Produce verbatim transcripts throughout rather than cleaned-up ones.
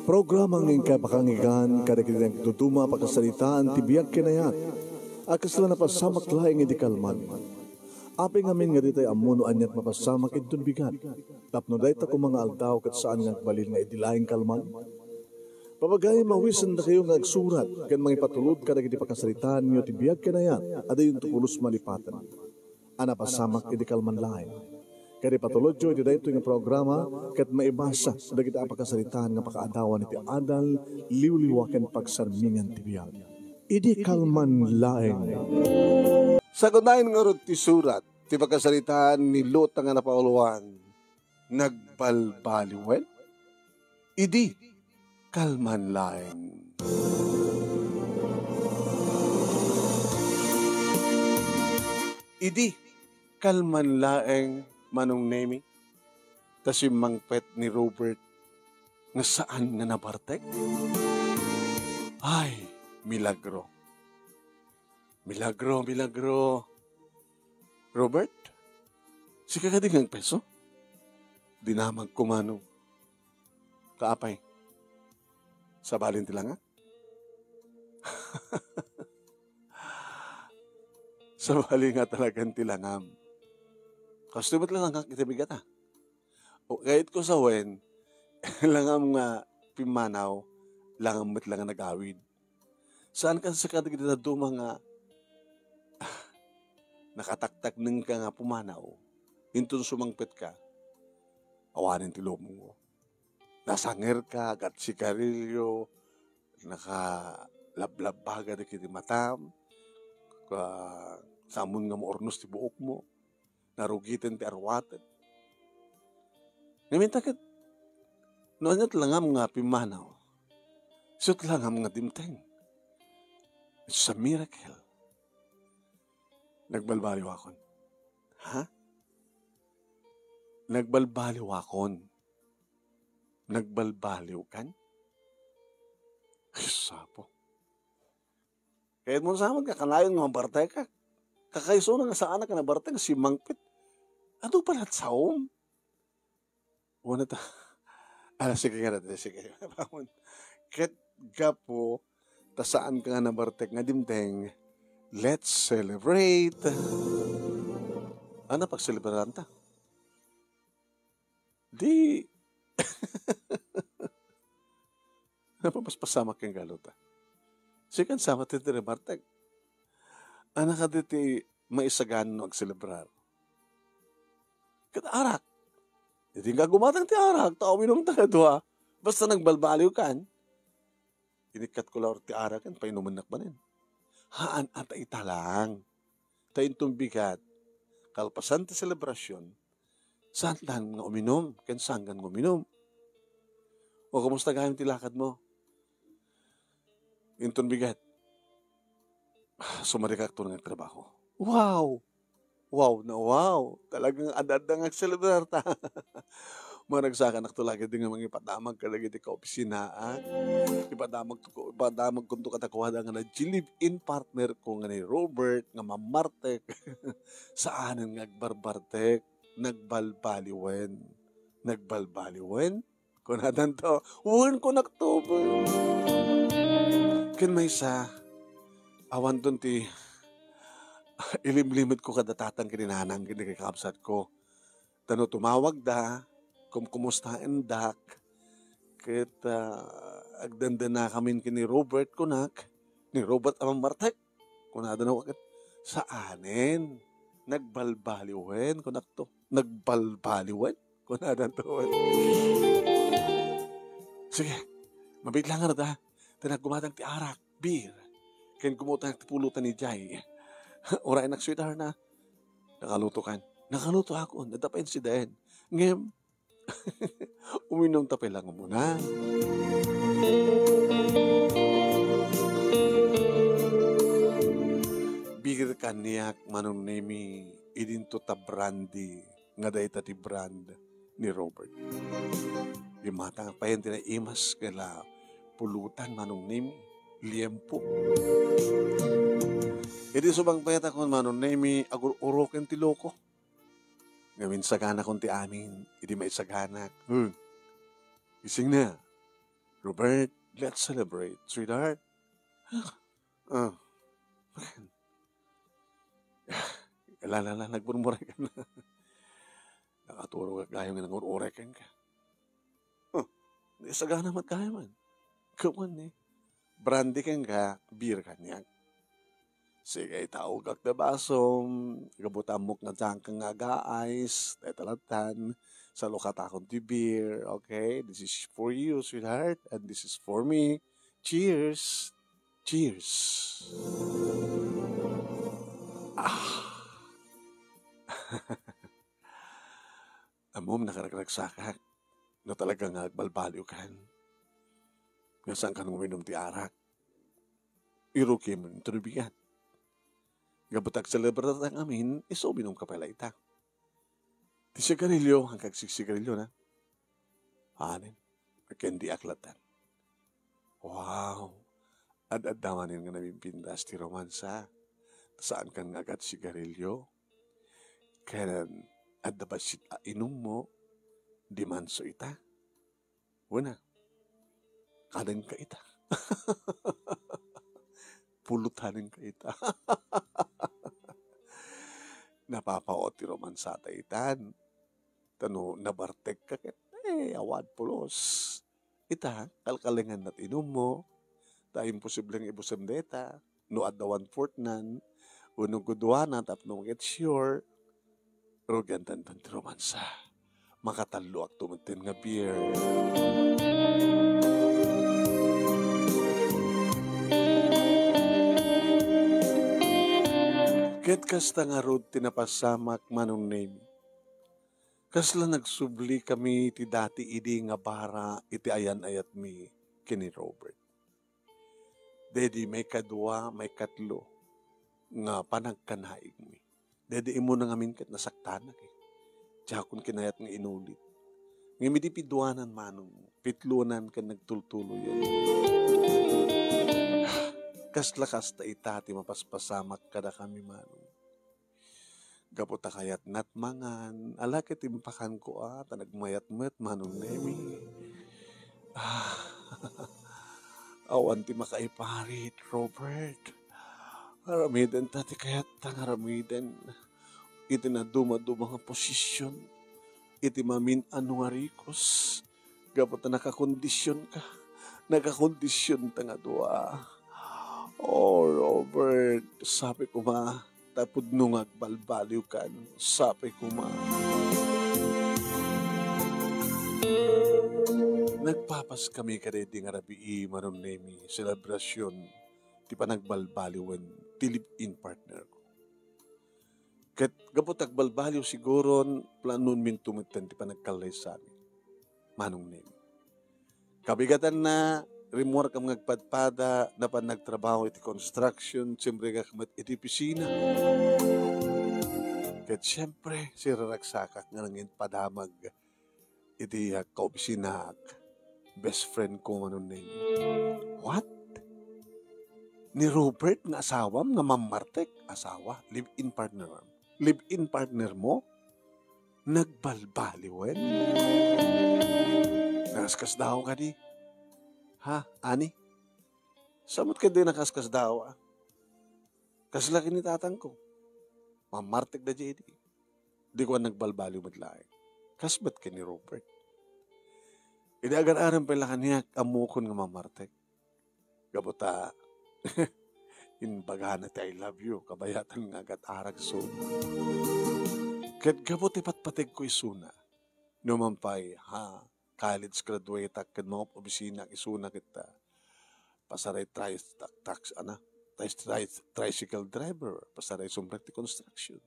Programa nga inkay pakangigan kadagiti nagduduma a pakasaritaan ti biag ken ayat a kasla napasamak laeng idi kalman. Apay ngamin nga ditay ammo no aniat mapasamak inton bigat, tapno dayta koma nga aldaw ket saan nga agbalin nga idi laeng kalman? Papagayam, awisendakayo nga agsurat ken mangipatulod kadagiti pakasaritaanyo ti biag ken ayat a dayonto pulos malipaten a napasamak idi kalman laeng. Ket ipatulodyo iti daytoy nga programa ket maibasa dagiti a pakasaritaan nga pakaadawan iti adal, liwliwa ken pagsarmingan ti biag. Idi kalman laeng. Sagunayen ngarud ti surat ti pakasaritaan ni Lota nga napauluan, nagbalbaliwen? Idi kalman laeng. Idi kalman laeng, Manong Nemi, ta simmangpet ni Robert nga saan nga nabartek? Ay, milagro. Milagro, milagro. Robert, sika kadi nga agpeso? Dinamagko, Manong. Kaapay, sabali ti langam? Sabali nga talagan ti langam. Kastoy met langak iti bigat, a. O, kayatko sawen, langam nga pimmanaw, langam met la nga nagawid. Saan ka sa kadagiti dadduma nga, ah, nakataktakneng ka nga pumanaw, inton sumangpet ka, awanen ti lubongmo. Nasanger ka, agat-sigarilyo, nakalablabbaga dagiti matam, ka-, saamon nga maurnos ti buokmo, narugiten ti arwaten. Ngamin ta ket, no aniat langam nga pimmanaw, isut langam nga dimteng. It's a miracle. Nagbalbaliwakon. Ha? Nagbalbaliwakon. Nagbalbaliwkan? Ay, sapo. Kayatmo sa met nga kanayon nga mabartek ka. Kakaisuna nga saanak nga nabartek, simmangpet. Adu pala ti saom? Wen ta. Ah, sige nga, sige. Ket gapu ta saan ka nga nabartek nga dimteng, let's celebrate. Ano, pagselebrananta? Di, napapaspasamak ken Lota. Sikan sama ti, ti nabartek. Ano kadi ti maisagana no agselebrar? Ket arak. Idi nga gumatang ti arak, ta uminum ta kadua. Basta nagbalbaliwkan. Inikkatko la ti arak, ken painumennak manen. Haan, ata ita lang. Ta inton bigat, kalpasan ti selebrasion, saan nga uminum, ken saan nga uminum. O, kumusta gayam ti lakadmo? Inton bigat, sumarikak to nga agtrabaho. Wow! Wow na wow! Talagang adda nga agselebrar ta. Maragsakanakto la ketdi nga mangipadamag kadagiti kaopisinaak. Ipadamag, ipadamagkonto kadakuada nga nagli-live-in partner ko nga ni Robert nga mamartek. Saanen nga agbarbartek, nagbalbaliwen. Nagbalbaliwen? Kunadanto, wen, kunakto. Ken maysa, awanton ti ilimlimetko kada tatang ken ni nanang ken ni kakabsatko. Ta no tumawagda, kumkumustaendak, ket, ah, agdandanakamin ken ni Robert, kunak, ni Robert a mamartek. Kunada no ket, saanen, nagbalbaliwen, kunakto. Nagbalbaliwen? Kunadanto. Sige, mabiit lang ngarud, ha? Ta naggumatang ti arak, beer. Ken gumutang ti pulutan ni Jay. Uraynak, sweetheart, na. Nakalutokan. Nakalutoakon. Adda pay insidaen. Ngem, uminumta pay lang umuna. Beer kaniak, Manong Nemi, idinto ta brandy nga dayta ti brand ni Robert. Imatang pay ti naimas nga la pulutan, Manong Nemi, liempo. Idi sumangpetakon, Manong Nemi, agur-uroken ti loko. Ngamin saganakon ti amin, idi maisaganak. Hmm. Gisingna. Robert, let's celebrate, sweetheart. Ah, la, la, la, nagmurmura ka na. Nakaturog ka gayo nga nangur-uray kenka. Huh, di sagana met gayo man. Kawan ni. Brandy kenka, beer kaniak. Sige, itaogak da basom. Gapu ta ammok nga diak nga aga-ice. Dayta lattan. Salukatakon ti beer. Okay? This is for you, sweetheart. And this is for me. Cheers! Cheers! Ah! Ammom, nakaragragsakak. No talaga nga agbalbaliwkan. Nga saankan nga uminom ti arak. Irukim ti rubigan. Gapu ta agselebrar ta ngamin, isu uminum ka pay la ita. Ti sigarilyo, haanka agsigsigarilyo na. Anen, ken di aklatan. Wow! Ad-adda manen nga nabimpintas ti romansa. Saankan nga agsigarilyo. Ken adda bassit a inummo, dimanso ita. Wen a, kadenka ita. Pulutanen ka ita. Napapaot ti romansata itan. Ta no nabartek ka ket, eh, awan pulos. Ita, kalkalengan na ti inummo. Ta imposible nga ibusem dayta. No adda one-fourth nan, wenno guduana tapno get sure, rugiantan ti romansa. Makatalloakto metten nga beer. Ket kasta ngarud ti napasamak, Manong Nemi. Kasla nagsubli kami ti dati idi nga bara iti ayan-ayatmi ken ni Robert. Daydi maikadua, maikatlo nga panagkanaigmi. Daydi immuna ngamin ket nasaktanak, eh. Diakon kinayat nga inulit. Ngem idi piduanan, Manong, pitlonan ken nagtultuloyen. Kasla kasta ita ti mapaspasamak kadakami, Manong. Gapu ta kayatnat mangan, ala ket impakanko a, ta nagmayat met, Manong Nemi. Ah, awan ti makaiparit, Robert. Aramidenta ti kayatta nga aramiden. Iti nadumaduma nga posisyon, iti mamin-ano nga rikos, gapu ta nakakondisionka, nakakondisionta nga dua. Oh, Robert, sapay koma, ta pudno nga agbalbaliwkan, sapay koma. Nagpapaskami kadaydi nga rabii, Manong Nemi, selebrasion ti panagbalbaliwen ti live-in partner ko. Ket gapu ta agbalbaliw siguron, planonminto metten ti panagkallaysami. Manong Nemi. Kabigatanna, rimmuarkam nga agpadpada, napan nagtrabaho iti construction, simregak met iti opisina. Ket siempre, siraragsakak nga nangin padamag iti, ah, kaobisinak, best friend ko, Manong Nemi. What? Ni Robert nga asawam nga mammartek? Asawa, live-in partner. Live-in partner mo? Nagbalbaliwen? Nakaskasdaaw kadi? Ha, ani? Samot kadi nakaskasdaaw, ah? Kasla ken ni tatangko. Mammartek da diay idi. Di ko nagbalbaliw met laeng. Kas met ken ni Robert. Idi agar-arem pay la kaniak, ammokon nga mammartek. Gapu ta, imbagana ti "I love you," kabayatan nga agat-arak isuna. Ket gapu ti patpategko isuna, numan pay, ha, college graduate-ak ken mangop-obisinak isuna ket, ah, pasaray tri-, ta-, tax-, ana, tri-, tri-, tricycle driver, pasaray sumrek ti construction.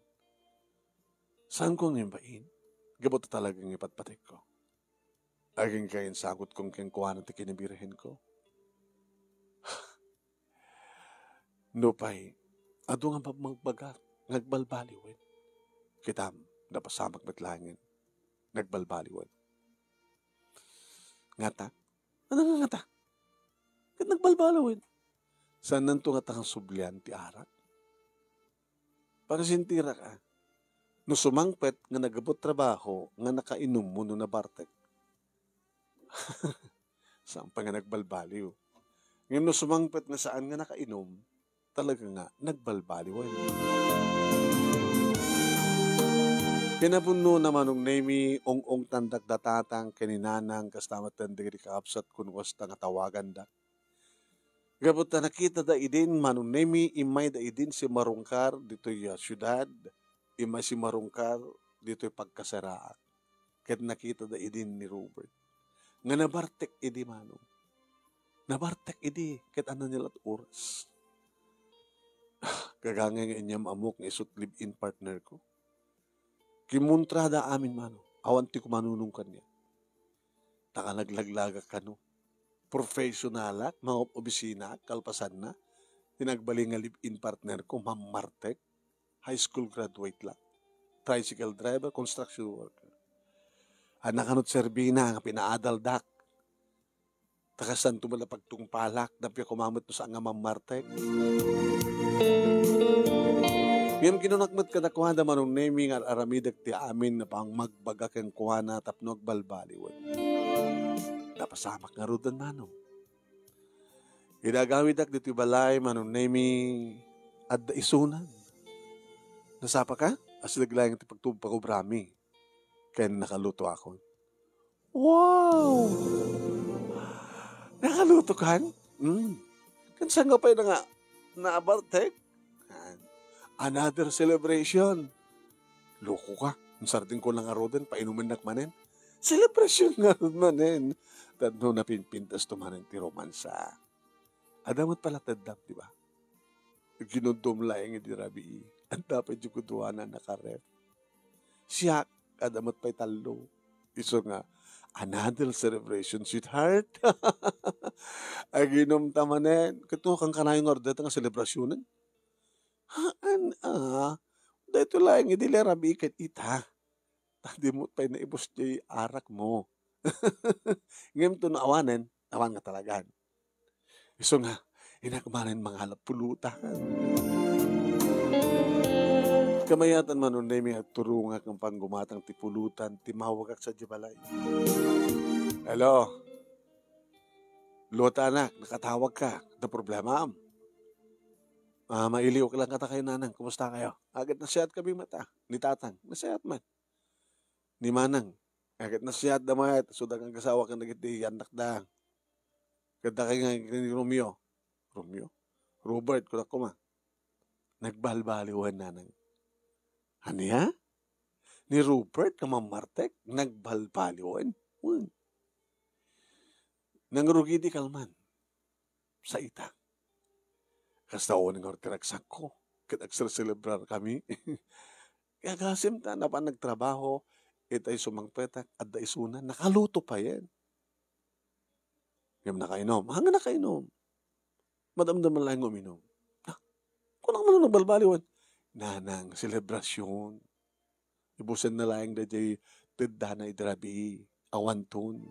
Saanko nga imbain? Gapu ta talaga nga ipatpategko. Agingga insagutkon kenkuana ti kinabirhenko. Nupay, adu nga magbagak nga agbalbaliwen. Kitam, napasamak met laengen. Nagbalbaliwen. Ngata? Ano nga ngata? Ket nagbalbaliwen. Saannanto ngata nga sublian ti arak? Pakasintirak, ah. No sumangpet nga nagapu ti trabaho nga nakainummo no nabartek. Saan pay nga nagbalbaliw. Ngem no sumangpet nga saan nga nakainom, talaga nga nagbalbaliwen. Kinapudno na Manong Nemi, ong-ongtandak da tatang ken ni nanang, kasta met dagiti kakabsat kun kasta nga tawagandak. Gapu ta nakitada idin Manong Nemi, immayda idin simmarungkar ditoy, ah, siudad, immay simmarungkar ditoy pagkasaraak. Ket nakitada idin ni Robert nga nabartek idi, Manong. Nabartek idi ket adda ni la ti oras. Gagangay nga inyam-amok nga isu ti live-in partner ko. Kimontrada amin, Manong. Awan ti kumanunong kaniak. Ta kanaglaglaga kano. Professionalak, mga opisina, kalpasanna. Ti nagbalin nga live-in partner ko, mammartek. High school graduate la. Tricycle driver, construction worker. Adda kano ti serbina nga pinaadaldak. Ta kasanto met la pagtungpalak, nappiak koma met no saan nga mammartek. Ngem kinunak met kadakuada Manong Nemi nga ar-aramidek ti amin a pangmagbaga kenkuana tapno agbalbaliwen. Napasamak ngaruden, Manong. Idi agawidak ditoy balay, Manong Nemi, adda isunan. Nasapaka? Asideg laeng ti pagtub-, pagubrami. Ken nakalutoakon. Wow! Nakalutokan? Mm. Ken saan nga pay na nga naabartek? Another celebration. Loko ka. Ang sarding ko lang ngaruden, painumennak manen. Celebration ngarud manen. Tapno napinpintas to manen ti romansa. Adda met pala teddam, di ba? Ginuddom laeng idi rabii. Adda pay diay kuduana nakaref. Siak, adda met pay tallo. Isu nga, "Another celebration, sweetheart." Aginom ta manen. Ket no kankanayon nga order ta nga selebrasionen? Haan, a. Daytoy laeng idi la rabii ket ita. Ta di met pay naibus diay arak mo. Ngem to no awanen, awan nga talagan. Isu nga, innak manen mangalap pulutan. Kamayatan Manong Nemi, agturongak nga panggumatang ti pulutan, timmawagak sadiay balay. Hello. Luta anak, nakatawagka. Adda problemaam? Ah, mailiwak lang kadakayo nanang. Kumusta kayo? Aged nasayaat kami met a. Ni tatang, nasayaat man. Ni manang, aged nasayaat da met. Isuda nga agasawa ken dagiti annakda. Ket dakay nga ni Romeo. Romeo? Robert, kunak koma. Nagbalbaliwen nanang. Ania? Ni Robert nga mammartek? Nagbalbaliwen? Wen. Nangrugidi kalman. Sa ita. Kasta awan nga ti ragsakko. Ket agserselebrar kami. Kaya gasim ta, napan nagtrabaho, itay sumangpetak, adda isuna, nakaluto payen. Ngem nakainom. Haan nga nakainom. Madamdama laeng nga uminom. Ah, kunak man nagbalbaliwen. Nanang, selebrasyon. Ibusen na laeng daydiay teddana idi rabii. Awanton.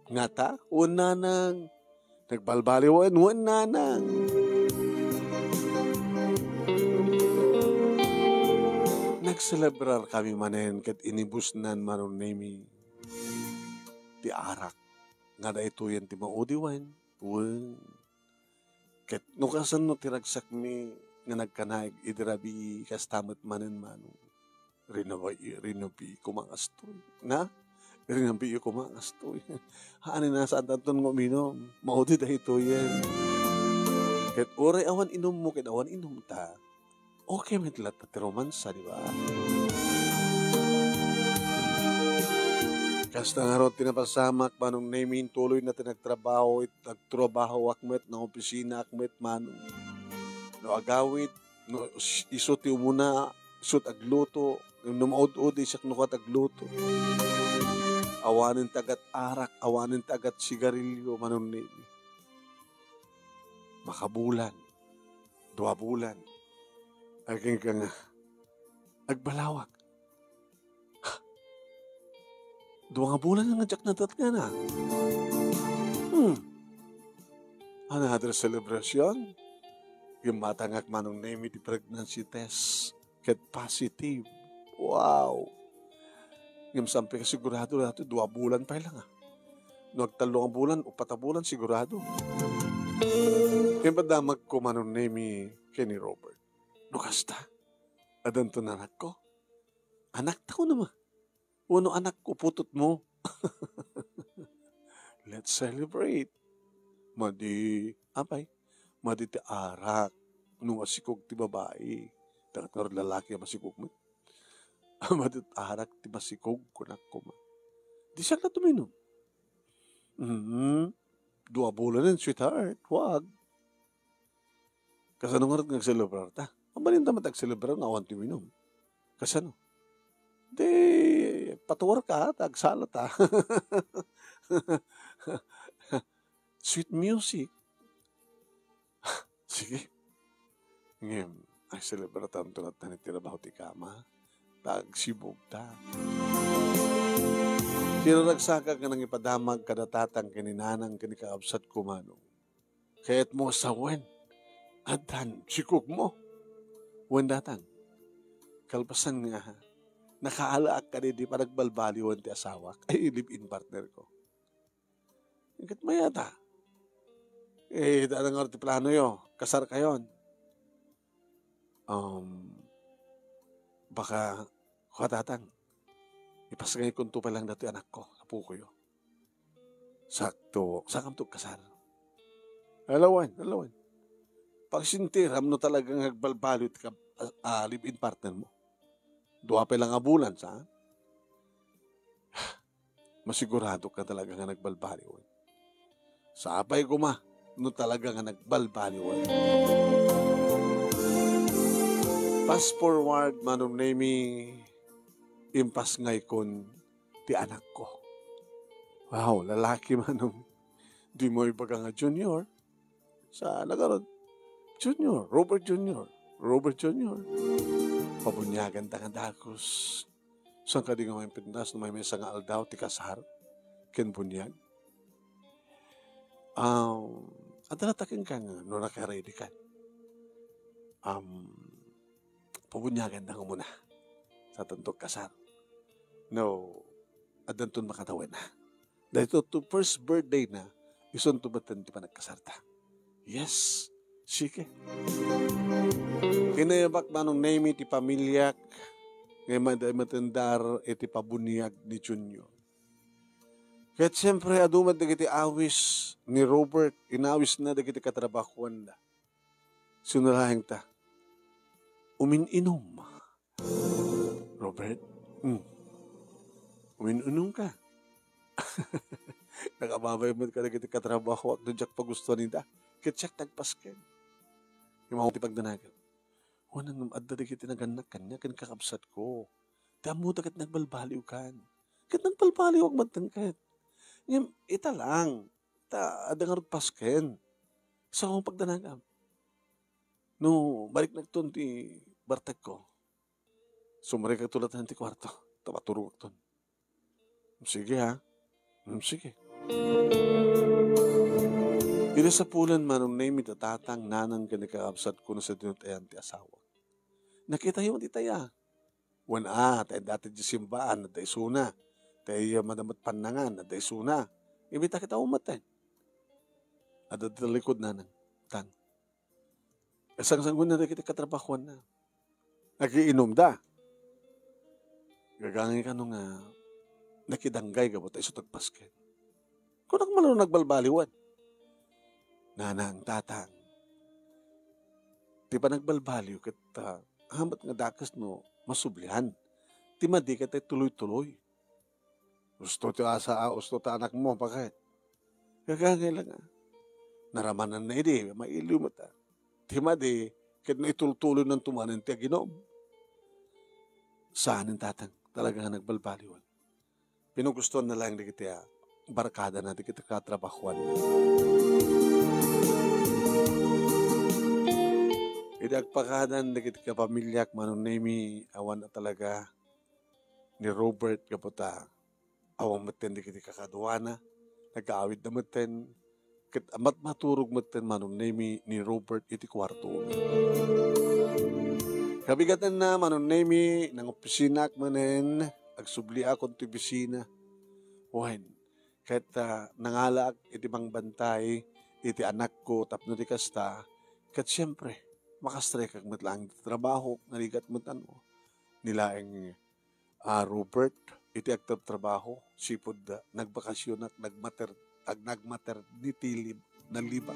Ngata? Wen nanang. Nagbalbaliwen? Wen nanang. Nagselebrar kami manen ket inibusnan Manong Nemi ti arak nga daytoyen ti maudiwen. Wen. Ket no kasano ti ragsakmi nga nagkanaek idi rabii, kasta met manen Manong. Rinabi-, rinabii koma ngastoy. Na? Rinabii koma ngastoy. Haan a, saan tanton nga uminom. Maudi daytoyen. Ket uray awan inummo ket awan inumta, okay met latta ti romansa, di ba? Kasta ngarud ti napasamak, Manong Nemi, intuloy na ti nagtrabaho, it-, nagtrabahoak met, nangopisinaak met, Manong. No agawid, no s-, isu ti umuna, isu ti agluto, no maud-udi, siak no ket agluto. Awanen ti agat-arak, awanen ti agat-sigarilio, Manong Nemi. Makabulan, dua bulan. Agingga nga, agbalawak. Dua nga bulan nga diak nadatngan a. Hmm. Another celebration? Ngem matangak, Manong Nemi, ti pregnancy test. Ket positive. Wow! Ngem saan pay kasigurado daytoy, dua bulan pay lang a. No agtallo nga bulan, upat a bulan, sigurado. Impadamagko, Manong Nemi, ken ni Robert. No kasta, addanto anakko? Anakta, kunana. Wenno anakko, putotmo. Let's celebrate. Madi, apay, madi ti arak no masikog ti babai. Daket ngarud lalaki a masikog met. Madi ti arak ti masikog, kunak koma. Di siak la tuminom. Mm, dua bulanen, sweetheart. Wag. Kasano ngarud nga agselebrarta? Mabalinta met agselebrarta nga awan ti uminum. Kasano? Di, patuarka, ta agsalata. Sweet music. Sige. Ngem, agselebrartanto latta iti trabaho ti kama. Ta agsibugta. Sinaragsakak nga nangipadamag kada tatang ken ni nanang ken ni kakabsatko, Manong. Kayatmo a sawen, addan sikogmo. Wen, tatang, kalpasan nga nakaalaak kadi di panagbalbaliwan ti asawak, ay, live-in partner ko. Ket mayat a. Eh, daan ngarud ti planoyo, kasarkayon. Um, baka, kua, tatang, ipasngaykonto pay lang datoy anakko, apokoyo. Sakto, saankamto agkasar? Alawan, alawan. Pagsintiram no talaga nga agbalbaliw ti kab-, a, a, live-in partner mo. Dua pay lang a bulan, sa? Masigurado ka talaga nga nagbalbaliw. Sapay koma no talaga nga nagbalbaliwan. Fast forward, Manong Nemi, impasngaykon ti anakko. Wow, lalaki, Manong. Dimo ibaga nga Junior. Sa nagaro, Junior, Robert Junior, Robert Junior. Pabuniaganta nga dagus. Saan kadi nga maimpintas no maymaysa nga aldaw ti kasar ken buniag? Um, adda latta kenka nga no naka-ready ka. Um, pabuniaganta nga umuna. Saantanto agkasar. No, addanton makatawen. Daytoy ti first birthday na, isunto metten ti panagkasarta. Yes, sige. Inayabak, Manong Nemi, ti pamiliak, nga mad-, matendar iti pabuniag ni Junior. Ket siempre, adu met dagiti awis ni Robert, inawisna dagiti katrabahoanna. Sinulaeng ta, umin-inum. Robert, hmm. Umin-inum ka. Nakababay met kadagiti katrabahoak no diak pagustuan ida. Ket siak ti agpasken. Imaw ti pagdanagak. Wen, ngem adda dagiti nagannak kaniak ken kakabsatko. Ti ammoda ket nagbalbaliwkan. Ket nagbalbaliwak metten ket. Ngem ita lang. Ta adda ngarud pasken. Sa pagdanagam. No, baliknakton ti bartekko. Sumrekakto latta ti kuarto, ta maturogakton. Sige, ha? Hmm, sige. Iti sapulan, Manong Nemi, ti tatang, nanang, ken ni kakabsatko no sa dinut-ayan ti asawak. Nakitayo met itay a. Wen a, ta adda ti simbaan, adda isuna. Ta iya madamot pannangan, adda isuna. Imbita kita umetten. Adda ti likod, nanang. Tang. Sangsangoenna dagiti katrabahoanna. Nagiinumda. Gagangay kano nga nakidanggay gapu ta isu ti agpasken. Kunak man no nagbalbaliwan. Nanang, tatang, ti panagbalbaliw ket, ah, awan met nga dakes no masublian. Ti madi ket ti tuloy-tuloy. Usto ti asa, a, usto ti anakmo, baket? Gagangay lang, a. Naramananna idi, mailiw met, a. Ti madi, ket no itultuloynanto manen ti aginom. Saan ni tatang, talaga nga nagbalbaliwan. Pinugustoanna laeng dagiti, a, barkadana, dagiti katrabahoanna. Idi agpakadan dagiti kapamiliak, Manong Nemi, awan a talaga ni Robert gapu ta awan metten dagiti kakaduana, nag-aawidda metten, ket amat maturog metten Manong Nemi ni Robert iti kuarto. Kabigatanna, Manong Nemi, nangopisinaak manen, agsubliakon ti opisina. Wen, Ket, ah, nangalaak iti mangbantay iti anakko tapno di kasta, ket siempre, makastrekak met laeng iti trabaho, narigat met ano, ni laeng, ah, Robert, iti agtrabtrabaho, sipud, ah, nagbakasionak, nagmater-, ag-, nagmaternity leave, nalibak.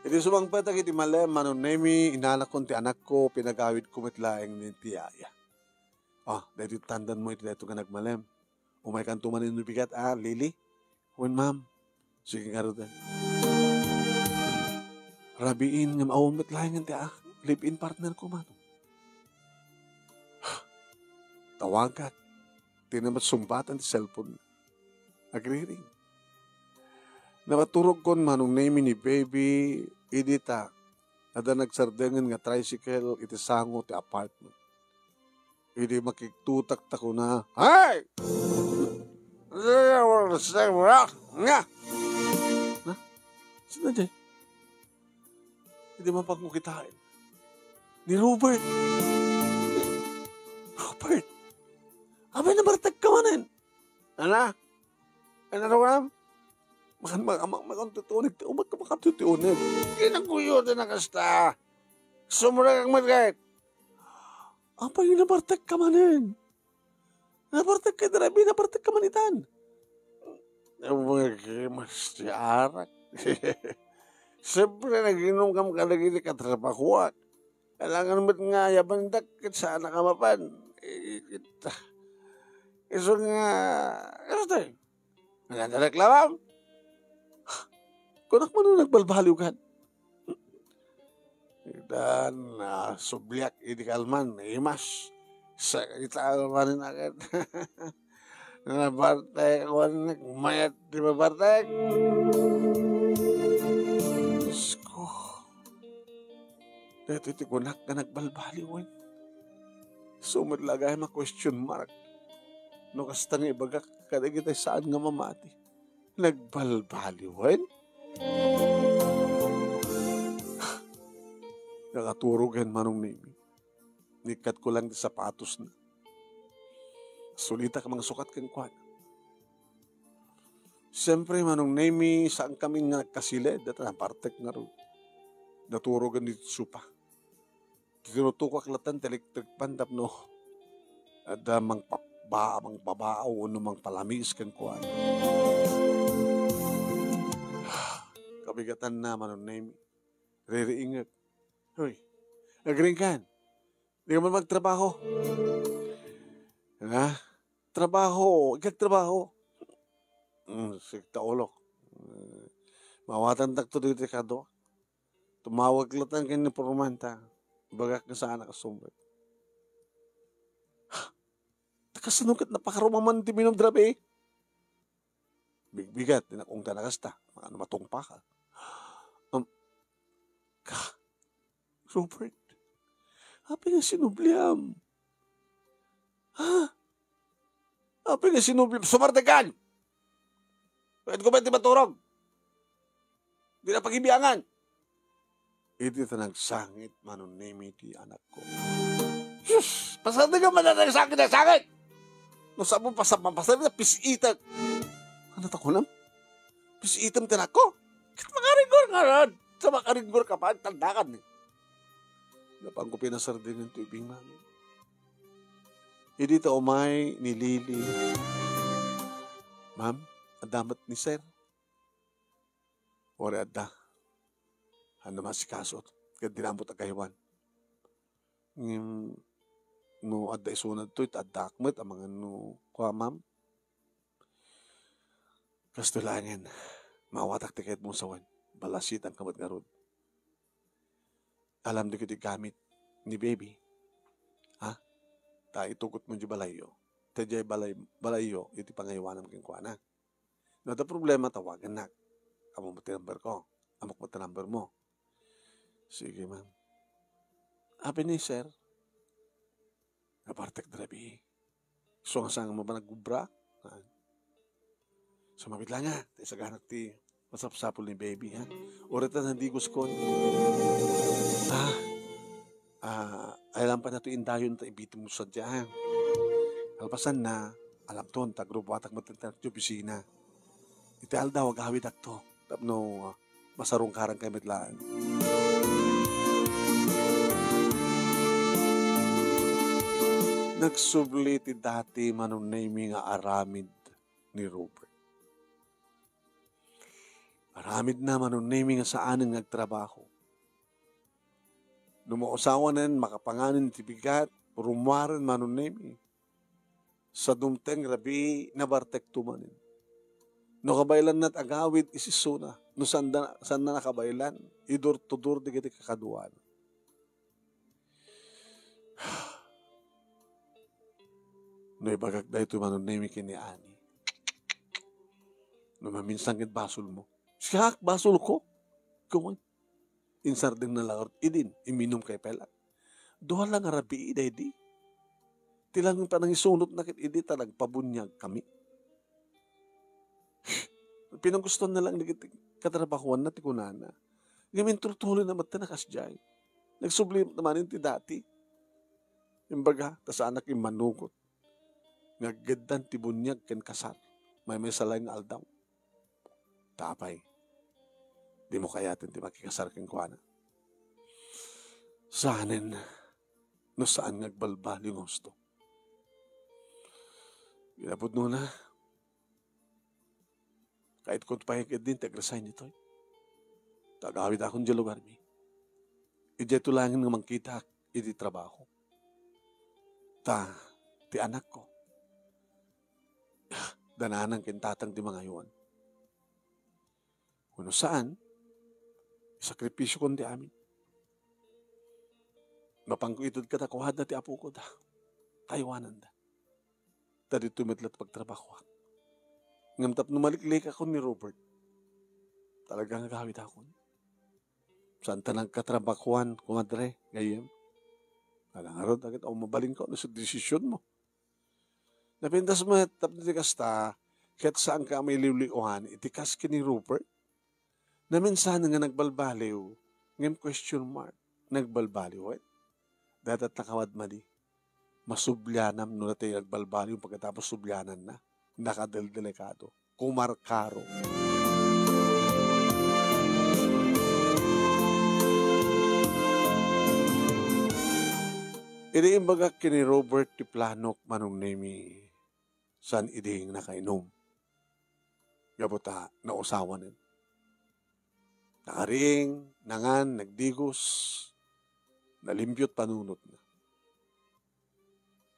Iti sumangpetak iti malem, Manong Nemi, inanakon ti anakko, pinagawidko met laeng ni ti yaya. Ah, daytoy tandanmo iti daytoy nga nagmalem. Umaykanto manen no bigat, ah, Lily? Wen, ma'am. Sige ngarud, eh. Rabiin ngem awan met laengen ti, ah, live-in partner ko, mano. Tawagak. Ti na met sungbatan ti cellphone. Agriring. Napaturogkon, Manong Nemi, ni baby, idi ta, adda nagsardengen nga tricycle iti sango ti apartment. Idi makigtutak ta kuna, "Hey! Nga! Na? Sino di? Idi mapagkukitain. Ni Robert. Robert! Apay, nabartek ka manen? Ana? Ano ka, ma'am? Makan, makan, makan, tutunik, ti umat ka, makan, tutunik. Kinakuyo, ti nakasta. Sumurag ang market. Apay, nabartek ka manen? Nabartek ka, Rabi, nabartek ka man itan. Ang mga gimas ti arak. Siyempre, nag-inom kam kadagiti katrabahuak. Kailangan met nga ayabandak ket saan a kamapan. Eh, kita. Isu nga, ano tayo? Naganda reklamo? Kunak man nagbalbaliw kan. Ita, nasubliak idi kalman, imas. Sa ita, manen agad. Nabartek, kuan, mayat ti mabartek. Diyos ko. Daytoy ti kunak nga nagbalbaliwen. Isu met la gayam a question mark. No kasta nga ibagak kadagiti saan nga mamati. Nagbalbaliwen? Nakaturogen, Manong Nemi. Nikkatko lang ti sapatosna. Sulitak mangsukat kenkuana. Siyempre, Manong Nemi, saan kami nga nagkasiled, data nabartek ngarud. Naturogen iti sopa. Tinutukak latta ti electric fan tapno adda mangpaba-, mangpabaaw wenno mangpalamiis kenkuana. Kabigatanna, Manong Nemi. Ririingek. Hoy, agriingkan. Di ka man magtrabaho. Ha? Trabaho, ikagtrabaho. Hmm, sigta ulok. Eh, mawatantak to dito kadua. Tumawag latta ken ni Purman ta. Ibagak nga saan a kasumrek. Ha? Ta kasano ket napakarumaman ti minum drabe? Bigbigat, ti nakungta na kasta. Makano matungpa ka. Um, ka, Robert, apay nga sinubliam? Ha? Apay nga sinubliam? Sumartekan! Pwede ko ba iti maturog? Di na pagibiangan. Iti ta nagsangit, Manong Nemi, ti anakko. Sus! Pasartekan man na nagsangit, nagsangit! No, saan mo pasap-, mapasarita, pis-itek. Ano ta kunam? Pis-item ti anakko? Ket makaringgor ngarud. Sa makaringgor ka pa, agtandakan ni. Napan ko pinasardingan ti ubing, ma'am. Idi ta umay ni Lily. Ma'am, adda met ni sir. Wari adda. Haan a maasikaso. Ket di na ammo agaywan. Ngem, no adda isuna ditoy, ta addaak met, amangan no, kua, ma'am? Kastoy laengen, maawatak ti kayatmo sawen. Balasitanka met ngarud. Alamdek iti gamit ni baby. Ha? Ta itugotmo diay balayyo. Ta diay balay-, balayyo iti pangaywanam kenkuana. No adda problema, tawagannak. Ammom ti number ko. Ammok met ti number mo. Sige, ma'am. Apay ni sir? Nabartek da rabii. Isu nga saan nga mapanagbubra. Ah. Sumabit la nga, ta isaganak ti masapsapul ni baby, ha? Uray ta nadigoskon. Ah, ah, ay lang pa na to indayon ta ibitin mo sadya, ha? Kalpasan na, Alamton, ta agrubuatak met ti opisina. Iti aldaw, agawidakto. Tapno, ah, masarungkarankayo met laeng. Nagsubli ti dati Manong Nemy nga aramid ni Robert. Aramidna Manong Nemy nga saanen nga agtrabaho. No mausawanen, makapanganen ti bigat, rummuaren Manong Nemy. Sa dumteng rabii, nabartekto manen. No kabaelanna ti agawid, isisuna. No sanda, sanda nakabaelan, idurtudor dagiti kakaduana. No ibagak daytoy Manong Nemy ken ni Ani. No maminsan ket basolmo. Siak, basolko. Kuman. Insardengna la idin, iminum kay pelak. Dua la nga rabii daydi. Ti lang panangisunotna ket idi ta nagpabuniagkami. Pinangustoanna lang dagiti katrabahoanna ti kunana. Ngem inturtuloyna met ti nakasdiay. Nagsubli met manen ti dati. Imbaga, ta saanak immanugot nga aggeddan ti buniag ken kasar. Maymaysa laeng nga aldaw. Ta apay, dimo kayaten ti makikasar kenkuana? Saanen, no saan nga agbalbaliw nga husto. Kinapudnona, kaitkon pay ket din ti agresign ditoy. Ta agawidakon diay lugarmi. Idiay to laengen nga mangkitak iti trabaho. Ta, ti anakko, dananan ken tatang ti mangayoan. Wenno saan, isakripisiokon ti amin. Mapanko ited kadakuada ti apoko da. Taywananda. Ta ditoy met la ti pagtrabahoak. Ngem tapno maliklikakon ni Robert, talaga nga agawidakon. Saan ta nagkatrabahoan, kumadre, gayyem? Ala ngarud, dagit, o mabalinko, no, sa desisionmo. Napintas met, tapno ti kasta, ket saanka a mailiwliwan iti kas ken ni Robert. Naminsan nga nagbalbaliw, ngem question mark, nagbalbaliw, eh? Dadat nakawad madi. Masublianam no natay nagbalbaliw pagkatapos subliananna. Nakadeldelikado. Kumarkaro. Idi imbagak ken ni Robert ti planok, Manong Nemy, saan idi nakainom. Gapu ta nausawanen. Nakariing, nangan, nagdigos, nalimpio ti panunotna.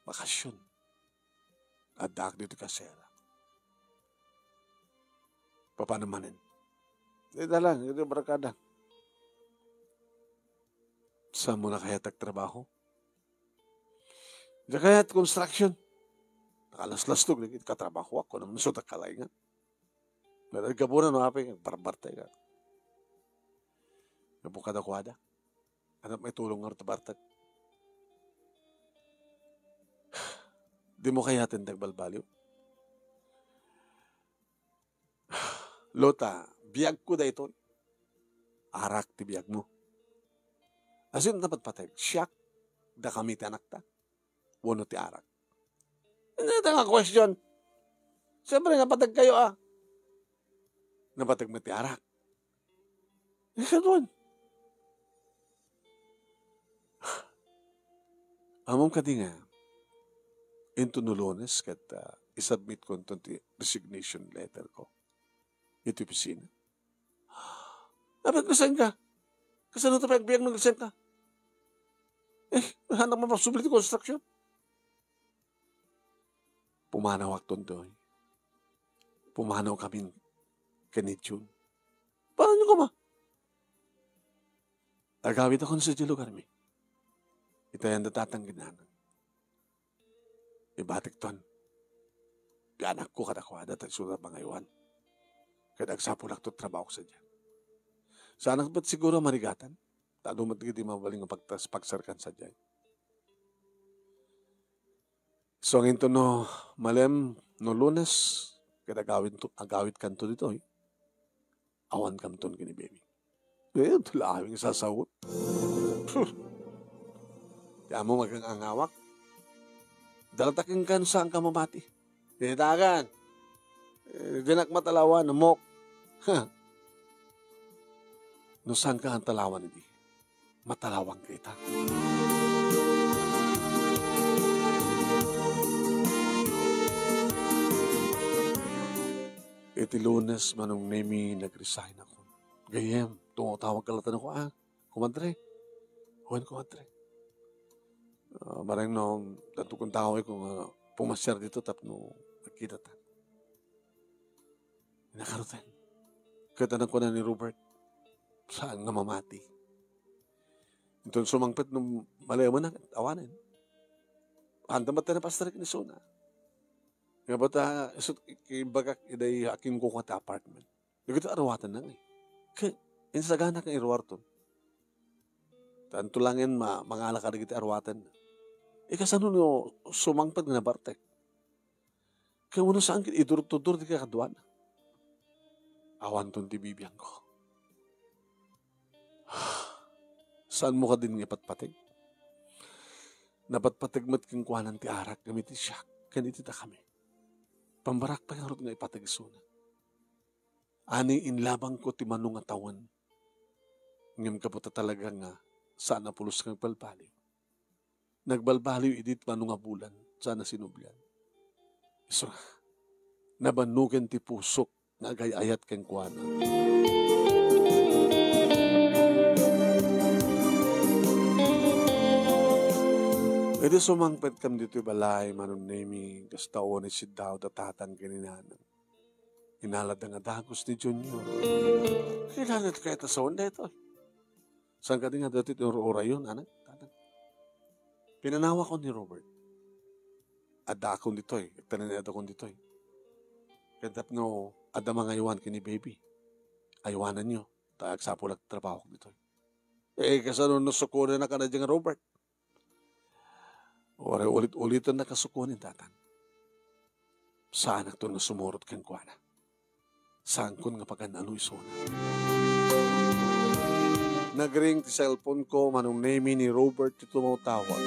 Bakasyon. Addaak ditoy kasera. Papanam manen? Dayta lang, iti barkada. Saanmo kayat ti agtrabaho? Diak kayat construction. Nakalaslastog dagiti katrabahoak, kunam, isu ta kalaingan. Nagad gapuna no apay, barbartay ka. Gapu kadakuada. Ania met ti tulong nga bartek? Dimo kayaten ti agbalbaliw? Lota, biagko daytoy. Arak ti biagmo. Asino ti napatpateg? Siak, dakami ti anakta. Wenno ti arak? Ania dayta nga question? Siyempre, napategkayo, a. Napateg met ti arak. Ikaduan. Ammom kadi nga, inton no Lunes ket, ah, isubmitko inton ti resignation letter ko iti opisina. Apay, resign ka? Kasano ta pay agbiag no resign ka? Eh, anak, mapasubli ti construction. Pumanawakton toy. Pumanawkamin ken ni June. Paano koma? Agawidakon sadiay lugarmi. Itayan da tatang ken nanang. Ibatikton. Ti anakko kadakuada ta isu ti mangaywan. Ket agsapulakto ti trabahok sadiay. Saanak met siguro a marigatan. Ta adu met dagiti mabalin nga pagtas-, pagsarkan sadiay. So, inton no malem no Lunes, ket agawidto-, agawidkanto ditoy, awankamton ken ni baby. Eh, ti laeng sasawot. Ti ammom, agang-angawak. Dalata kenka no saanka mamati. Ditagan. Eh, dinak matalawan, amok. Ha. No saan ka talawan idi, matalawan ka ita. Iti Lunes, Manong Nemi, nag-resign ako. Gayyem, tumatawag ka latta, ah, kumadre. Wen, kumadre. Ah, bareng no, danto kong tawag ko nga pumasiar dito tapno nagkita ta. Nakaruten. Ket anak ko na ni Robert, saan nga mamati. Inton sumangpet no malemenak, awanen. Anta met ti napastrek ni Sona. Nga bata, isut, ibagak iday akin kukuha ti apartment. Dagiti arwatenna ngay. Ket, insagana nga iruarton. Tanto langen ma-, mangala kadagiti arwatenna. Ikasano no sumangpet nga nabartek? Ket wenno saan ket idurtudor ti kakaduana. Awanton ti bibiangko. Saanmo kadin nga ipatpateg? Napatpateg met kenkuanan ti arak ngem iti siak ken iti dakami. Pambarak pay ngarud nga ipateg isuna. Ani inlabangko ti mano nga tawen. Ngem gapu ta talaga nga saan a pulos nga agbalbaliw. Nagbalbaliw idi ti mano nga bulan, saan a sinublian. Isuna, nabannogen ti pusok nga agay-ayat kenkuana. Idi sumangpetkami ditoy balay, Manong Nemi, kasta unay siddaw da tatang ken ni nanang. Inalada nga dagus ni Junior. Kailangan kaya ta sawan daytoy. Saan kadi nga daytoy ti ur-urayon, anak? Tatang. Pinanawakon ni Robert. Addaakon ditoy. Agtanay adakon ditoy. Ket tapno adda mangaywan ken ni baby. Aywananyo. Ta agsapulak ti trabahok ditoy. Eh, kasano no sukonen a kanadia nga Robert? Uray ulit-uliten a kasukuan ni Tatang. Saanakto nga sumurot kenkuana. Saankon nga pagan-ano isuna. Nagring ti cellphone ko, Manong Nemi, ni Robert ti tumawtawag.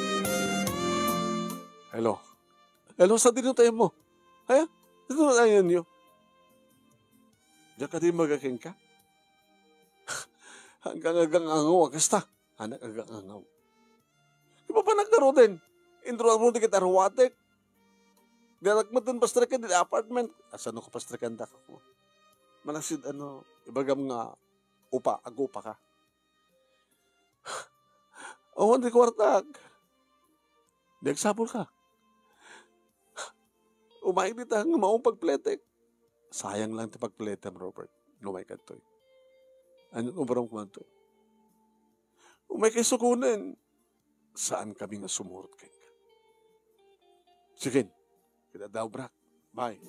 Hello. Hello, sadino tayo mo? Haya? Sadino tayo niyo? Diyan ka di magaking ka? Hanggang agang-angaw, kasta. Anak, agang-angaw. Ipapanak garuden. Intro mo di kita ruwatek. Dinak met din pastreken di apartment. Asano ko pastreken da ko? Manaksid ano, ibagam nga upa, agupa ka. Awan di kwartak. Di agsapul ka. Umayag dita nga maong pagpletek. Sayang lang ti pagpletem, Robert. Umay kadtoy. Ano obrem kumanto? Umay kay sukunen. Saan kami nga sumurot kenka? Sige. Kita daw, brak. Bye.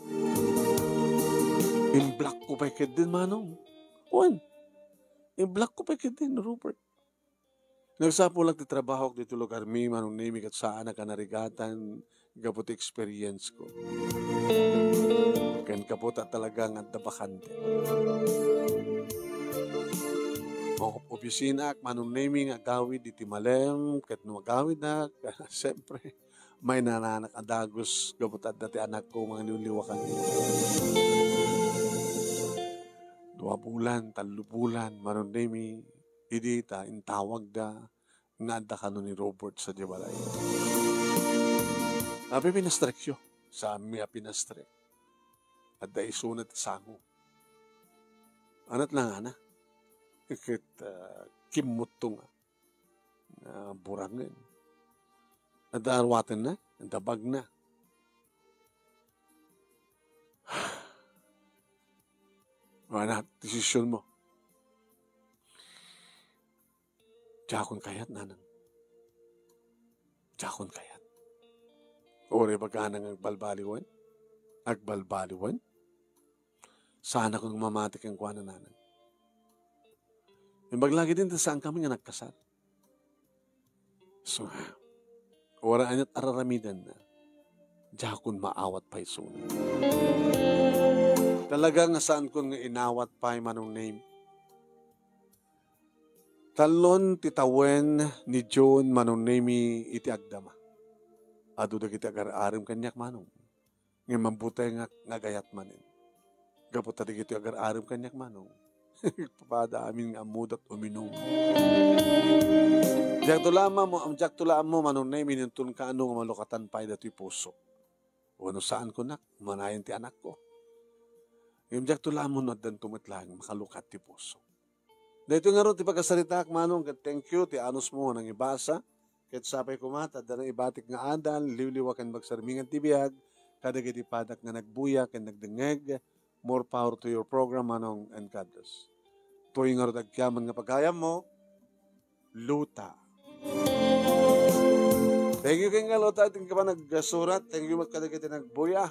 Imblock ko pay ket din, Manong. Wen. Imblock ko pay ket din, Robert. Nagsapulak ti trabahok ditoy lugarmi, Manong Nemi, ket saanak a narigatan gapu ti experience ko. Ken gapu ta talaga nga adda bakante. Maopisinaak, Manong Nemi, nga agawid iti malem, ket no agawidak, siyempre, mainananak a dagus gapu ta adda ti anakko mangliwliwakan. Dua bulan, tallo bulan, Manong Nemi, idi ta intawagda nga adda kano ni Robert sadiay balay. Apay pinastrekyo? Saanmi a pinastrek. Adda isuna ti sango. Anat langana. Ket, ah, kimmutto nga, nga burangen. Adda arwatenna, adda bagna. Ano, desisyon mo. Diakon kayat, nanang. Diakon kayat. Uray bagana nga agbalbaliwen. Agbalbaliwen? Saanak nga mamati kenkuana, nanang. Imbag lagi din, ta saan kami nga nagkasar. So, uray aniat araramidanna, diakon maawat pay isuna. Talaga nga saankon nga inawat pay, Manong Nemi. Talon ti tawen ni June, Manong Nemi, iti agdama. Adu dagiti agar-arem kaniak, Manong. Ngem mabutingak nga agayat manen. Gapu ta dagitoy agar-arem kaniak, Manong. Pada amin nga ammoda uminum. Diakto la ammo, diakto la ammo, Manong Nemi, no inton kaano nga malukatan pay datoy puso. Wenno saan ko, nak, manayon ti anakko. Ngem diakto la ammo no addanto met laeng makalukat ti puso. Daytoy ngarud ti pagkasaritaak, Manong, ket thank you ti anusmo nga nangibasa. Ket sapay koma ta adda naibatik nga adal, liwliwa ken magsarmingan ti biag kadagiti padak nga nagbuya ken nagdengngeg. More power to your program, Manong, and God bless. Toy ngarud agyaman nga pagayammo, Luta. Thank you, King Luta, iti panagsurat. Thank you met kadagiti nagbuya.